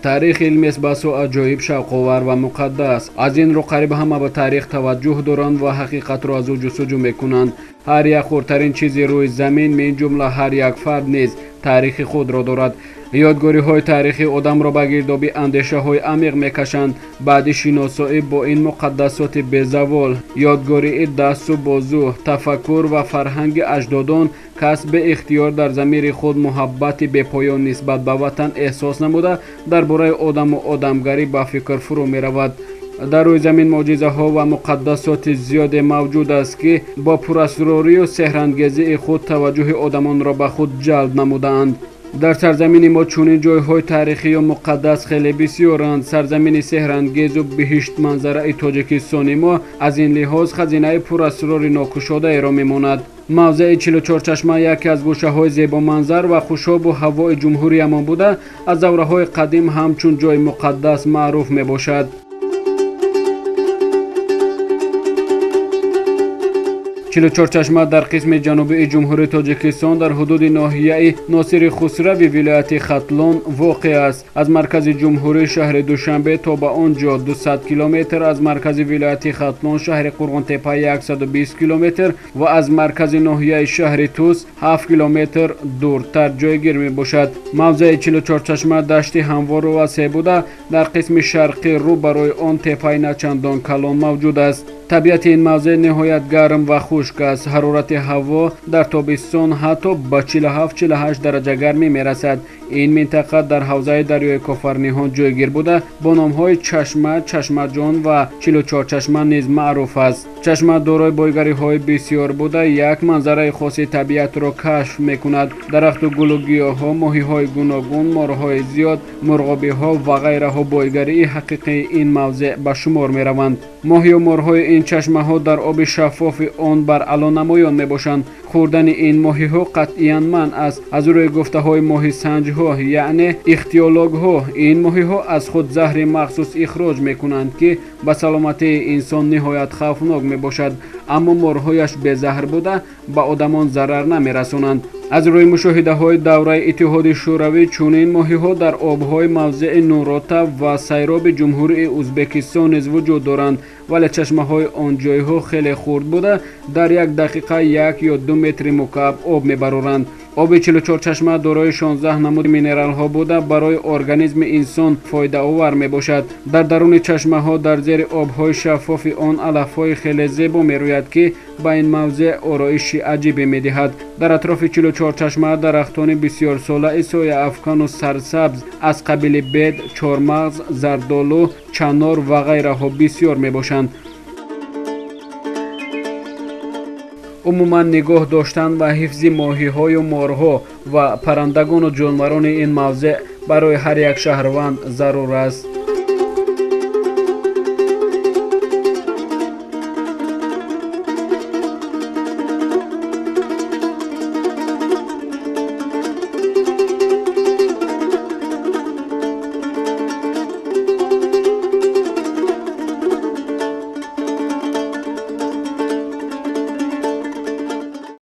Таърих илмест басо аҷоиб, шавқовар ва муқаддас. Аз ин рӯ қариб ҳама ба таърих таваҷҷӯҳ доранд ва ҳақиқатро аз ӯ ҷустуҷӯ мекунанд. Ҳар як хурдтарин чизи рӯи замин, мин ҷумла ҳар як фард низ таърихи худро дорад. Ёдгориҳои таърихи одамро ба гирдоби андешаҳои амиқ мекашанд. Баъди шиносоӣ бо ин муқаддасоти безавол, ёдгории дасту бозу, тафаккур ва фарҳанги аҷдодон, кас беихтиёр дар замири худ муҳаббати бепоён нисбат ба ватан эҳсос намуда, дар бораи одаму одамгарӣ ба фикр фурӯ меравад. Дар рӯи замин мӯъҷизаҳо ва муқаддасоти зиёде мавҷуд аст, ки бо пурасрорию сеҳрангезии худ таваҷҷӯҳи одамонро ба худ ҷалб намудаанд. Дар сарзамини мо чунин ҷойҳои таърихию муқаддас хеле бисёранд. Сарзамини сеҳрангезу биҳиштманзараи Тоҷикистони мо аз ин лиҳоз хазинаи пурасрори нокушодаеро мемонад. Мавзеи 44 чашма яке аз гӯшаҳои зебоманзар ва хушобу ҳавои ҷумҳуриямон буда, аз давраҳои қадим ҳамчун ҷои муқаддас маъруф мебошад. 44 чашма дар қисми ҷанубии Ҷумҳурии Тоҷикистон дар ҳудуди ноҳияи Носири Хусрави вилояти Хатлон воқеъ аст. Аз маркази ҷумҳурӣ, шаҳри Душанбе, то ба он ҷо 200 километр, аз маркази вилояти Хатлон, шаҳри Қурғонтепа, 120 километр ва аз маркази ноҳияи шаҳри Тус 7 километр дуртар ҷойгир мебошад. Мавзеи 44 чашма дашти ҳамвору васеъ буда, дар қисми шарқӣ рӯ барои он теппаи начандон калон мавҷуд аст. Табиати ин мавзеъ ниҳоят гарм ва хушк аст. Ҳарорати ҳаво дар тобистон ҳатто ба 47-48 дараҷа гармӣ мерасад. Ин минтақа дар ҳавзаи дарёи Кофарниҳон ҷойгир буда, бо номҳои Чашма, Чашмаҷон ва 44 чашма низ маъруф аст. Чашма дорои бойгариҳои бисёр буда, як манзараи хоси табиатро кашф мекунад. Дарахту гулу гиёҳҳо, моҳиҳои гуногун, морҳои зиёд, мурғобиҳо ва ғайраҳо бойгарии ҳақиқии ин мавзеъ ба шумор мераванд. Моҳию морҳои ин чашмаҳо дар оби шаффофи он баръало намоён мебошанд. Хӯрдани ин моҳиҳо қатъиян манъ аст. Аз рӯи гуфтаҳои моҳисанҷҳо, яъне ихтиологҳо, ин моҳиҳо аз худ заҳри махсус ихроҷ мекунанд, ки ба саломатии инсон ниҳоят хавфнок мебошад, аммо морҳояш безаҳр буда, ба одамон зарар намерасонанд. Аз рӯи мушоҳидаҳои давраи Иттиҳоди Шӯравӣ, чунин моҳиҳо дар обҳои мавзеи Нурота ва Сайроби Ҷумҳурии Ӯзбекистон низ вуҷуд доранд, вале чашмаҳои он ҷойҳо хеле хурд буда, дар як дақиқа 1 ё 2 метри мукааб об мебароранд. Оби 44 чашма дорои 16 намуди минералҳо буда, барои организми инсон фоидаовар мебошад. Дар даруни чашмаҳо, дар зери обҳои шаффофи он алафҳои хеле зебо мерӯяд, ки ба ин мавзеъ ороиши аҷибе медиҳад. Дар атрофи 44 чашма дарахтони бисёрсолаи сояафкану сарсабз аз қабили бед, чормағз, зардолу, чанор ва ғайраҳо бисёр мебошанд. Умуман, нигоҳ доштан ва ҳифзи моҳиҳою морҳо ва паррандагону ҷонварони ин мавзеъ барои ҳар як шаҳрванд зарур аст.